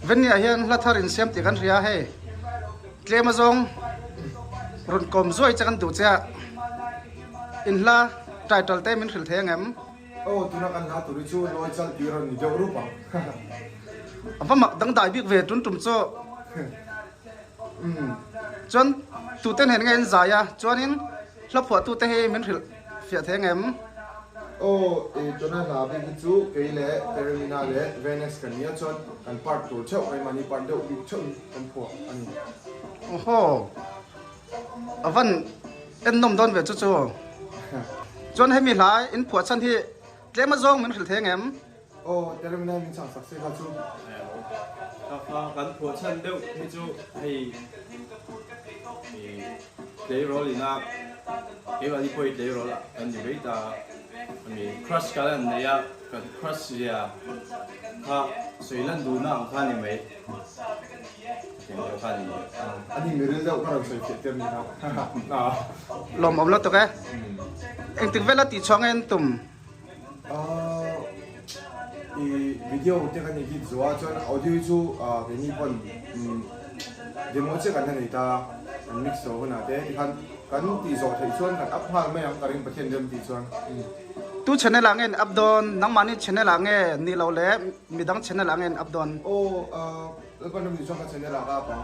Venni-ah hian hla thar insiam tih kan hria hei. Tlem azawng rawn kawm zuai che kan duh che a, in hla title te min hrilh thei angem? Aw, tuna kan hla tur hi chu lawi chal tih rawn ni deuh rup ang. A va mak dangdai bik ve tun tum chu. Chuan tute hnen nge in zai a, chuanin hla phuahtute hi min hrilh fiah thei angem? Aw, i tuna hla bik hi chu kei leh Teremina leh Venus kan nia chuan kan part tur theuh keimahni part deuh bik theuhin kan phuah a ni. Awhaw, a van en nawm dawn ve chu chu. Chuan hemi hla in phuah chhan hi tlem azawng min hrilh thei angem? Aw, Teremina min chhang sak se kha chu. Ka fa kan phuah chhan deuh hi chu hei tleirawl ina keimahni pawh hi tleirawl kan ni mai ta ami crush kan han nei a kan crush zia kha sawi lan duhna ang kha ni mai tiang deuh kha ni mai. Ani miril deuh ka rawn sawi fiah tir ni kha. Lawmawm lutuk e. Engtik vela tihchhuah nge an tum? I video te kan edit zawh a chuan audio hi chu keini pawn demo chiah kan la nei ta kan mix zawh hunah te tikhan kan tih zawh theih chuan kan up nghal mai ang ka ring Pathian rem tih chuan. Tu channel ah nge in up dawn? Nangmahni channel ah nge nih loh le midang channel ah nge in up dawn? Aw Lalpan rem tih chuan ka channel ah ka up ang.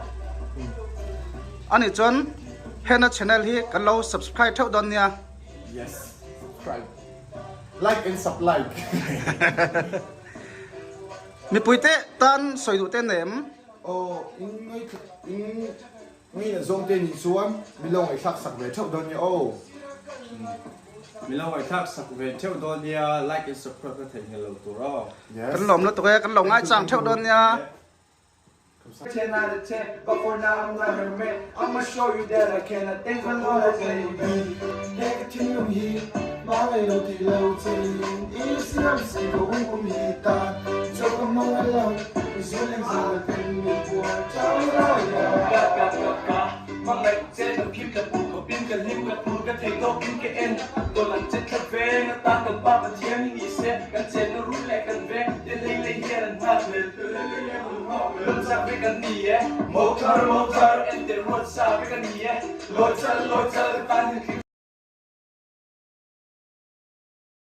Anih chuan hena channel hi kan lo subscribe theuh dawn nia. Yes subscribe. Like and sub like. Mipui te tan sawi duh te nem. Aw in ngai in ngai na zawng te nih chuan min lo ngaihthlak sak ve theuh dawn nia aw. Min lo ngaihthlak sak ve theuh dawn nia like and subscribe ka theihnghilh lo tur aw. Yes. Kan lawm lutuk e kan lo ngaichang theuh dawn nia. 10 out of 10, but for now I'm not her man. I'ma show you that I cannot thank my Lord, baby. He ka thinlung hi hmangaih lo ti lo chein i siam si ka hun kum hi ta cho ka hmang a lo zuleng zal ten mi puar chau lai a. Ka ka ka ka hmangaih che ka phim ka pu ka pin ka hlim ka phur ka thei tawk in ka en dawlan che thla veng atan kan pa Pathian hi ni se kan chenna rul leh kan veng te hlei lei hian an nghak hlel. Lawmsak ve kan ni e, Motor motor en teh ruat sa ve kan ni e, Lawi chal lawi chal ka tan hin tling.